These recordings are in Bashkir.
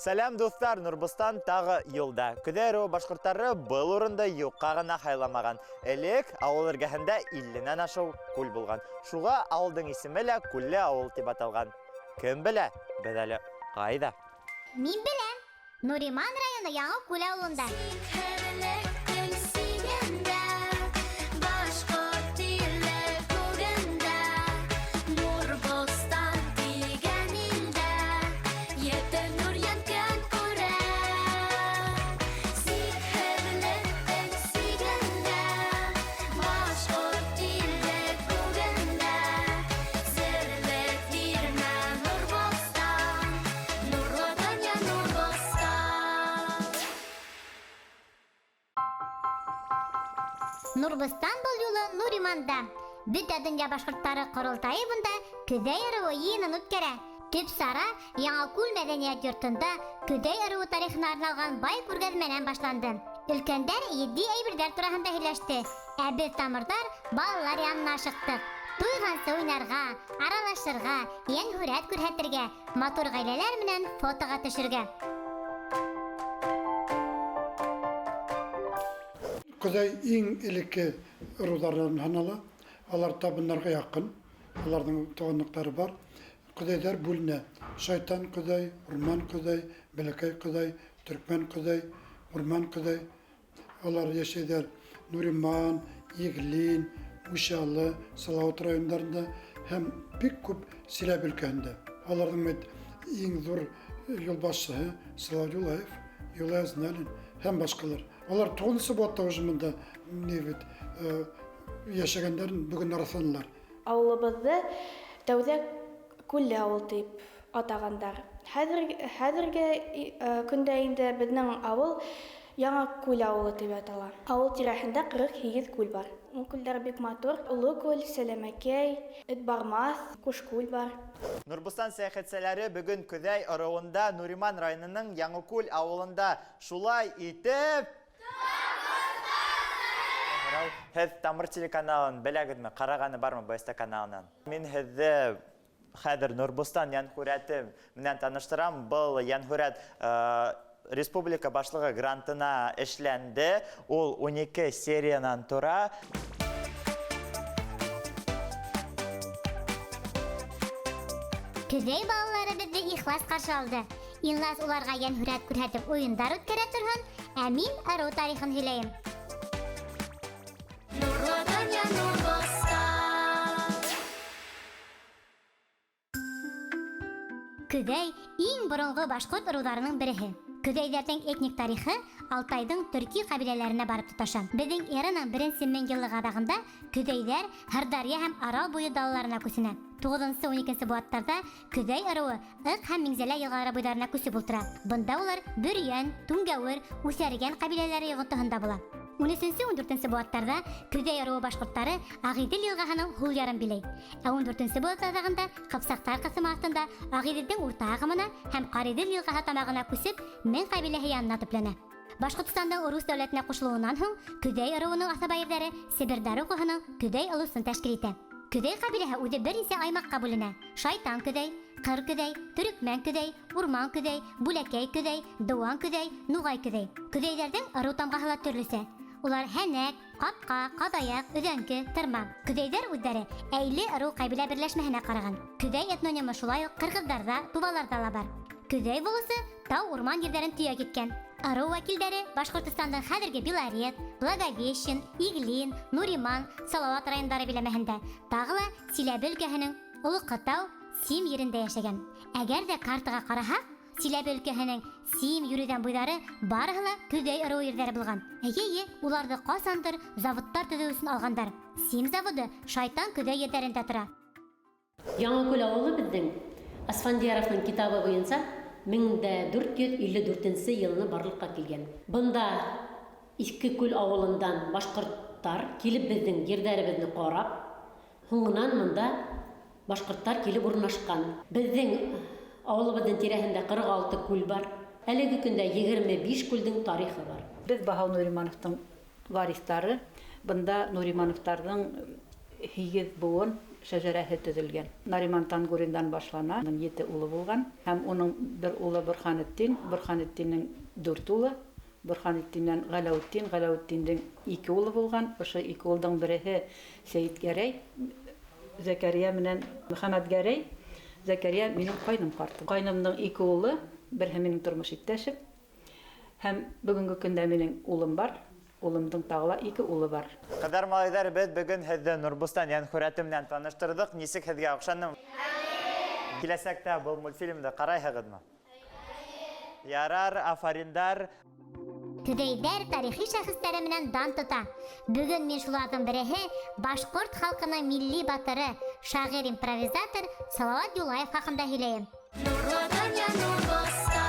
Сәләм, дуҫтар! Нурбостан тағы юлда. Көҙәй ырыуы башҡорттары был урынды юҡҡа ғына һайламаған. Элек ауыл эргәһендә 50-нән ашыу күл булған. Шуға ауылдың исеме лә Күлле ауыл тип аталған. Кем белә, беҙ әле ҡайҙа? Мин беләм. Нуриман районы Яңы Күл ауылында. Нурбыстан был юлы Нуриманда. Бөтә дөнья башҡорттары ҡоролтайы бында Көҙәй ырыуы йыйынын үткәрә. Төп сара Яңакүл мәҙәниәт йортонда Көҙәй ырыуы тарихына арналған бай күргәҙмәнән башланды. Өлкәндәр етди әйберҙәр тураһында һөйләште, ә беҙ тамырҙар балалар янына ашыҡтыҡ. Туйғансы уйнарға, аралашырға, йәнһүрәт күрһәтергә, матур ғаиләләр менән фотоға төшөргә. Көҙәй иң элекке ырыуҙарҙан һанала. Алар табыннарға яҡын, аларҙың туғанлыҡтары бар. Көҙәйҙәр бүленә. Шайтан көҙәй, урман көҙәй, бәләкәй көҙәй, төркмән көҙәй, урман көҙәй. Алар йәшәйҙәр Нуриман, Иглин, Учалы, Салауат райондарында һәм бик күп Силәбе өлкәһендә. Аларҙың бит иң ҙур юлбашсыһы Салауат Юлаев, Юлай Азналин һәм башҡалар. Алар туғыҙынсы быуатта уже бында ни бит йәшәгәндәрен бөгөн раҫланылар. Ауылыбыҙҙы тәүҙә Күлле ауыл тип атағандар. Хәҙер, хәҙерге көндә инде беҙҙең ауыл Яңа Күл ауылы тип атала. Ауыл тирәһендә 48 күл бар. Ул күлдәр бик матур. Оло күл, Сәләмәкәй, Этбармаҫ, Кушкүл бар. Нурбостан сәйәхәтселәре бөгөн Көҙәй ырыуында, Нуриман районының Яңыкүл ауылында. Шулай итеп, һеҙ Тамыр телеканалын беләгеҙме? Ҡарағаны бармы БСТ каналынан? Мин һеҙҙе хәҙер Нурбостан йәнһүрәте менән таныштырам. Был йәнһүрәт республика башлығы грантына эшләнде. Ул 12 сериянан тора. Көҙәй балалары беҙҙе ихлас ҡаршы алды. Илназ уларға йәнһүрәт күрһәтеп уйындар үткәрә торһон, ә мин ырыу тарихын һөйләйем. Нурлы донъя, Нурбостан. Көҙәй иң боронғо башҡорт ырыуҙарының береһе. Көҙәйҙәрҙең этник тарихы Алтайҙың төрки ҡәбиләләренә барып тоташа. Беҙҙең эраның беренсе мең йыллыҡ аҙағында көҙәйҙәр Һырдарья һәм Арал буйы далаларына күсенә. Туғыҙынсы, 12-нсе быуаттарҙа Көҙәй ырыуы Ыҡ һәм Миңзәлә йылғалары буйҙарына күсеп ултыра. Бында улар Бөрйән, Түңгәүер, Үҫәргән ҡәбиләләре йоғонтоһонда була. 13-нсе, 14-нсе быуаттарҙа Көҙәй ырыуы башҡорттары Ағиҙел йылғаһының һул ярын биләй. Ә 14-нсе быуат аҙағында ҡыпсаҡтар ҡыҫымы аҫтында Ағиҙелдең урта ағымына һәм Ҡариҙел йылғаһы тамағына күсеп, Мең ҡәбиләһе янына төпләнә. Башҡортостандың Рус дәүләтенә ҡушылыуынан һуң Көҙәй ырыуының аҫаба ерҙәре Себер даруғаһының Көҙәй олосон тәшкил итә. Көҙәй ҡәбиләһе үҙе бер нисә аймаҡҡа бүленә. Шайтан Көҙәй, Ҡыр Көҙәй, Төрөкмән Көҙәй, Урман Көҙәй, Бүләкәй Көҙәй, Дыуан Көҙәй, Нуғай Көҙәй. Көҙәйҙәрҙең ырыу тамғаһы ла төрлөсә. Улар һәнәк, ҡапҡа, ҡаҙаяҡ, өҙәңке, тырма. Көҙәйҙәр үҙҙәре Әйле ырыу ҡәбилә берләшмәһенә ҡараған. Көҙәй этнонимы шулай уҡ ҡырғыҙҙарҙа, туваларҙа ла бар. Көҙәй волосы тау урман ерҙәрен төйәк иткән. Ырыу вәкилдәре Башҡортостандың хәҙерге Белорет, Благовещен, Иглин, Нуриман, Салауат райондары биләмәһендә, тағы ла Силәбе өлкәһенең Олоҡытау, Сим ерендә йәшәгән. Әгәр ҙә картаға ҡараһаҡ, Силәбе өлкәһенең Сим, Йөрүҙән буйҙары барыһы ла Көҙәй ырыуы ерҙәре булған. Эйе, уларҙы ҡасандыр заводтар төҙөү өсөн алғандар. Сим заводы Шайтан Көҙәй ерҙәрендә тора. Яңыкүл ауылы беҙҙең Асфандияровтың китабы буйынса 1454 йылны барлыҡҡа килгән. Бында Иҫке Күл ауылындан башҡорттар килеп беҙҙең ерҙәребеҙҙе ҡарап, һуңынан мында башҡорттар килеп урынлашҡан. Беҙҙең ауылыбыҙҙың тирәһендә 46 күл бар. Әлеге көндә 25 күлдең тарихы бар. Беҙ Баһау Нуримановтың варистары, бында Нуримановтарҙың Һигеҙ быуын шәжәрәһе төҙөлгән. Нариман Тангуриндан башлана, уның ете улы булған һәм уның бер улы Борханетдин, Борханетдиннең дүрт улы, Борханетдиннән Ғәләүетдин, Ғәләүетдиндең ике улы булған. Ошо ике улдың береһе Сәйетгәрәй, Зәкәрия менән Мөхәммәтгәрәй. Зәкәрия минең ҡайным ҡартым. Ҡайнымдың ике улы, береһе минең тормош иптәшем. Һәм бөгөнгө көндә минең улым бар. Улымдың тағы ла ике улы бар. Ҡыҙҙар, малайҙар, беҙ бөгөн һеҙҙе Нурбустан йәнһүрәте менән таныштырҙыҡ. Нисек һеҙгә оҡшанымы? Киләсәктә был мультфильмды ҡарайһығыҙмы? Ярар, афариндар. Көҙәйҙәр тарихи шәхестәре менән дан тота. Бөгөн мин шуларҙың береһе, башҡорт халҡының милли батыры, шағир-импровизатор Салауат Юлаев хаҡында һөйләйем. Нурлы донъя, Нурбостан.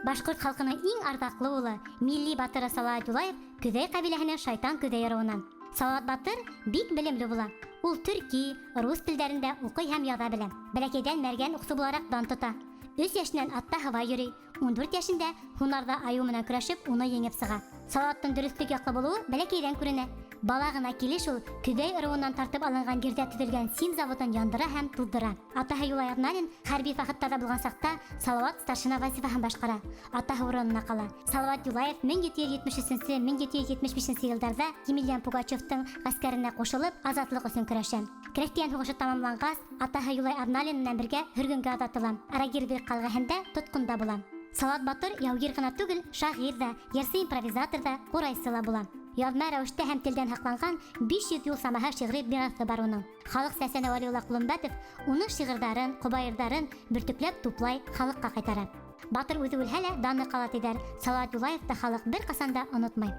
Башҡорт халҡының иң арҙаҡлы улы, милли батыры Салауат Юлаев Көҙәй ҡәбиләһенең Шайтан Көҙәй ырыуынан. Салауат батыр бик белемле була. Ул төрки, рус телдәрендә уҡый һәм яҙа белә. Бәләкәйҙән мәргән уҡсы булараҡ дан тота. Өс йәшенән атта һыбай йөрөй, ундүрт йәшендә һунарҙа айыу менән көрәшеп, уны еңеп сыға. Салауаттың дөрөҫлөк яҡлы булыуы бәләкәйҙән күренә. Бала ғына килеш ул Көҙәй ырыуынан тартып алынған ерҙә төҙөлгән сим заводын яндыра һәм туҙҙыра. Атаһы Юлай Аҙналин хәрби походтарҙа булған саҡта Салауат старшина вазифаһын башҡара, атаһы урынына ҡала. Салауат Юлаев 1773 1775 йылдарҙа Емельян Пугачевтың ғәскәренә ҡушылып, азатлыҡ өсөн көрәшә. Крәҫтиән һуғышы тамамланғас, атаһы Юлай Аҙналин менән бергә һөргөнгә оҙатыла. Арагирбек ҡәлғәһендә тотҡонда була. Салауат батыр яугир ғына түгел, шағир ҙа, йырсы-импровизатор ҙа, ҡурайсы ла була. Яҙма рәүештә һәм телдән һаҡланған 500 юл самаһы шиғри мираҫы бар уның. Халыҡ сәсәне Вәлиулла Ҡоломбәтов уның шиғырҙарын, ҡобайырҙарын бөртөкләп туплай, халыҡҡа ҡайтара. Батыр үҙе үлһә лә, даны ҡала тиҙәр. Салауат Юлаевты халыҡ бер ҡасан да онотмай.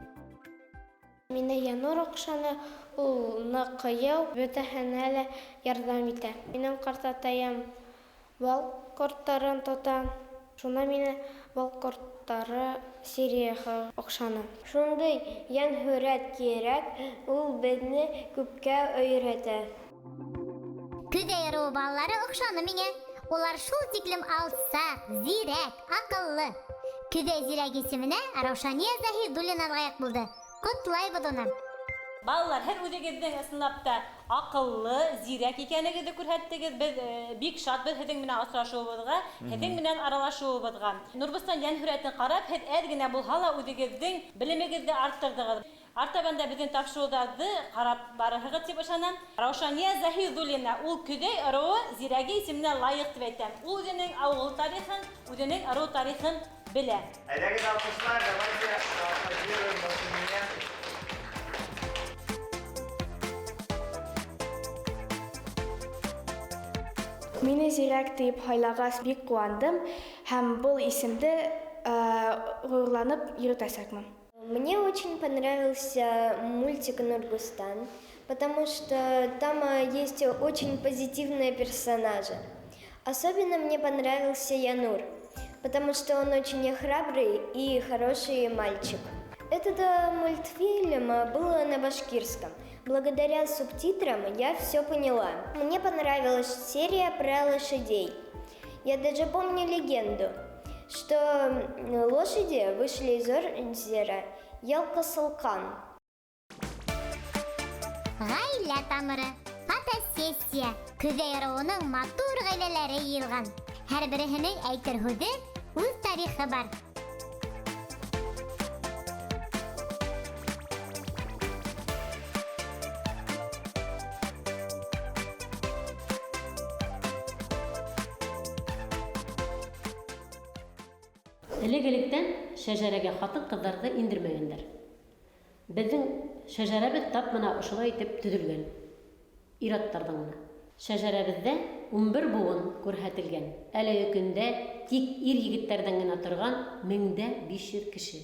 Мине Янур оҡшаны, ул ныҡ ҡыйыу, бөтәһенә лә ярҙам итә. Минең ҡартатайым бал ҡорттарын тота. Шуна мине бал ҡорттары серияһы оҡшаны. Шундай йәнһүрәт кәрәк, ул беҙҙе күпкә өйрәтә. Көҙәй ырыуы балалары оҡшаны миңә. Улар шул тиклем алсаҡ, зирәк, аҡыллы. Көҙәй зирәк исеменә Раушания Заһидуллина лайыҡ булды. Ҡотлайбыҙ уны. Балалар, һеҙ үҙегеҙҙең ысынлап та аҡыллы, зирәк икәнегеҙҙе күрһәттегеҙ. Беҙ бик шатбыҙ һеҙҙең менән осрашыуыбыҙға, һеҙҙең менән аралашыуыбыҙға. Нурбостан йәнһүрәтен ҡарап, һеҙ әҙ генә булһа ла үҙегеҙҙең белемегеҙҙе арттырҙығыҙ. Артабан да беҙҙең тапшырыуҙарҙы ҡарап барырһығыҙ тип ышанам. Раушания Заһидуллина ул Көҙәй ырыуы зирәге исеменә лайыҡ тип әйтәм. Ул үҙенең ауыл тарихын, үҙенең ырыу тарихын белә. Әйҙәгеҙ, алҡышлар, давайте аплодируем Раушания. Мине зирәк тип һайлағас бик ҡыуандым һәм был исемде ғорурланып йөрөтәсәкмен. Мне очень понравился мультик Нурбустан, потому что там есть очень позитивные персонажи. Особенно мне понравился Янур, потому что он очень храбрый и хороший мальчик. Этот мультфильм был на башкирском. Благодаря субтитрам я все поняла. Мне понравилась серия про лошадей. Я даже помню легенду, что лошади вышли из озера Ялкасалкан. Ғаилә тамыры, фотосессия, Көҙәй ырыуының матур ғаиләләре йыйылған. Һәр береһенең әйтер һүҙе, үҙ тарихы бар. Элек-электән шәжәрәгә ҡатын-ҡыҙҙарҙы индермәгәндәр. Беҙҙең шәжәрәбеҙ тап мына ошолай итеп төҙөлгән. Ир-аттарҙың ғына. Шәжәрәбеҙҙә 11 быуын күрһәтелгән. Әлеге көндә тик ир-егеттәрҙән генә торған меңдә биш йөҙ кеше.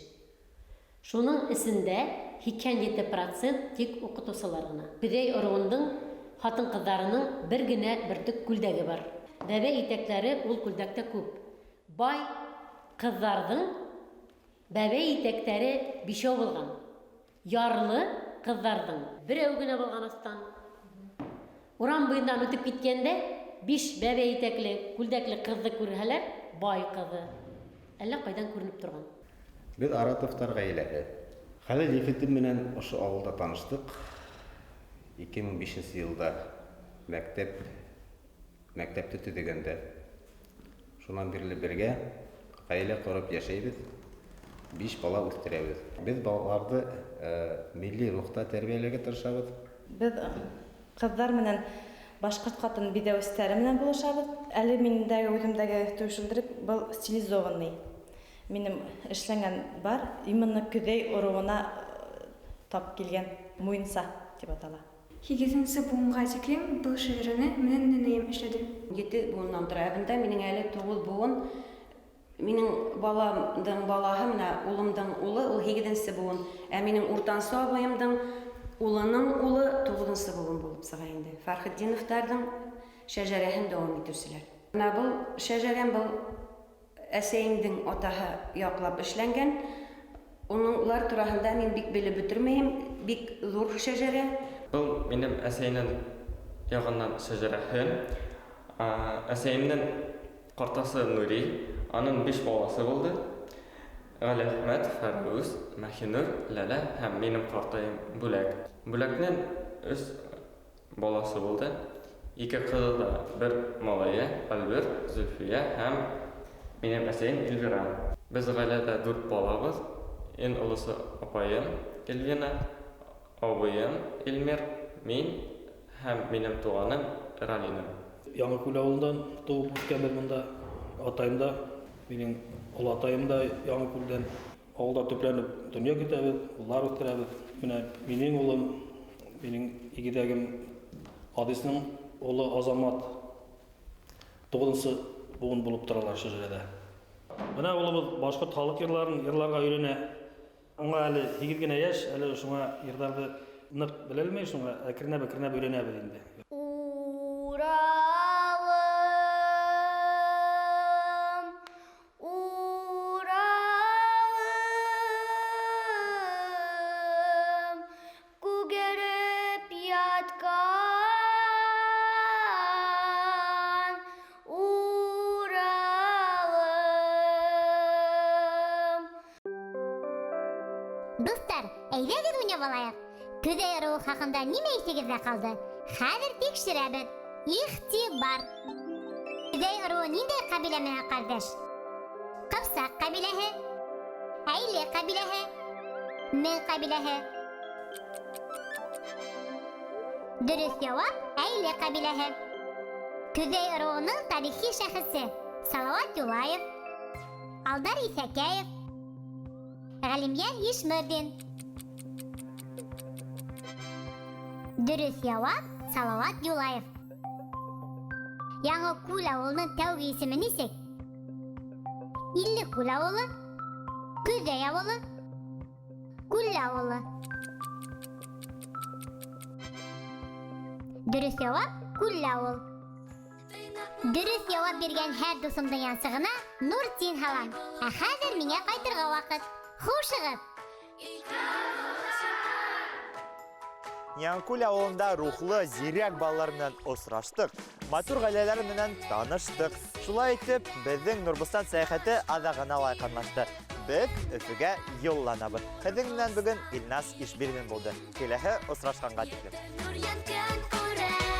Шуның эсендә һикһән ете процент тик уҡытыусылар ғына. Көҙәй ырыуының ҡатын-ҡыҙҙарының бер генә бөртөк күлдәге бар. Бәбәй итәктәре ул күлдәктә күп. Бай ҡыҙҙарҙың бәбәй итәктәре бишәү булған. Ярлы ҡыҙҙарҙың берәү генә булған аҫтан. Урам буйындан үтеп киткәндә биш бәбәй итәкле, күлдәкле ҡыҙҙы күрһәләр, бай ҡыҙы. Әллә ҡайҙан күренеп торған. Беҙ Аратовтар ғаиләһе. Хәләл ефетем менән ошо ауылда таныштыҡ. 2005 йылда мәктәп мәктәпте төҙөгәндә. Шунан бирле бергә ғаилә ҡороп йәшәйбеҙ. Биш бала үҫтерәбеҙ. Беҙ балаларҙы милли рухта тәрбиәләргә тырышабыҙ. Беҙ ҡыҙҙар менән башҡорт ҡатын биҙәү эштәре менән булышабыҙ. Әле миндәге үҙемдәге түшелдерек был стилизованный. Минем эшләнгән бар, именно көҙәй ырыуына тап килгән муйынса тип атала. Һигеҙенсе быуынға тиклем был шәжәрәне минең нәнәйем эшләде. Ете быуыннан тора. Ә бында минең әле туғыҙ быуын. Минең баламдың балаһы, менә улымдың улы, ул һигеҙенсе быуын. Ә минең уртансы абыйымдың улының улы туғыҙынсы быуын булып сыға инде. Фәрхетдиновтарҙың шәжәрәһен дауам итеүселәр. Менә был шәжәрәм был әсәйемдең атаһы яҡлап эшләнгән. Уның улар тураһында мин бик белеп бөтөрмәйем, бик ҙур шәжәрә. Был минең әсәйемдең яғынан шәжәрәһе. Әсәйемдең ҡартасы Нури, аның биш баласы булды. Ғәлиәхмәт, Фәрүз, Мәхинур, Ләлә һәм минең ҡартайым Бүләк. Бүләкнең өс баласы булды. Ике ҡыҙы да бер малайы, Альберт, Зөлфиә һәм минең әсәйем Эльвира. Беҙ ғаиләлә дүрт балабыҙ. Иң олоһо апайым Эльвина, абыйым Эльмир, мин һәм минең туғаным Ралина. Яңы Күл ауылынан тыуып үҫкәнбеҙ бында. Атайым да, минең олатайым да Яңы Күлдән. Ауылда төпләнеп донъя көтәбеҙ, улар үҫтерәбеҙ. Менә минең улым, минең игеҙәгем Адисның улы Азамат туғыҙынсы быуын булып торалар шәжәрәлә. Менә улыбыҙ башҡорт халыҡ йырларын йырларға өйрәнә. Уңа әле һигеҙ генә йәш, әле шуңа йырҙарҙы ныҡ беләлмәй, шуңа әкренләп-әкренләп өйрәнәбеҙ инде. Уралым, Уралым, күгәреп ятҡан Уралым. Дуҫтар, әйҙәгеҙ уйнап алайыҡ. Көҙәй ырыуы хаҡында нимә иҫегеҙҙә ҡалды? Хәҙер тикшерәбеҙ. Иғтибар! Көҙәй ырыуы ниндәй ҡәбилә менән ҡәрҙәш? Ҡыпсаҡ ҡәбиләһе, Әйле ҡәбиләһе, Мең ҡәбиләһе. Дөрөҫ яуап Әйле ҡәбиләһе. Көҙәй ырыуының тарихи шәхесе Салауат Юлаев, Алдар Иҫәкәев, Ғәлимйән Ишмырҙин. Дөрөҫ яуап Салауат Юлаев. Яңы Күл ауылының тәүге исеме нисек? Илле Күл ауылы, Көҙәй ауылы, Күл ауылы. Дөрөҫ яуап Күл ауыл. Дөрөҫ яуап биргән һәр дуҫымдың янсығына нур тин һалам. Ә хәҙер миңә ҡайтырға ваҡыт. Хушығыҙ! Яңы Күл ауылында рухлы, зирәк балалар менән осраштыҡ, матур ғаиләләр менән таныштыҡ. Шулай итеп, беҙҙең Нурбостан сәйәхәте аҙағына ла яҡынлашты. Беҙ Өфөгә юлланабыҙ. Һеҙҙең менән бөгөн Илназ Ишбирҙин булды. Киләһе осрашҡанға тиклем. Нур янған күрә.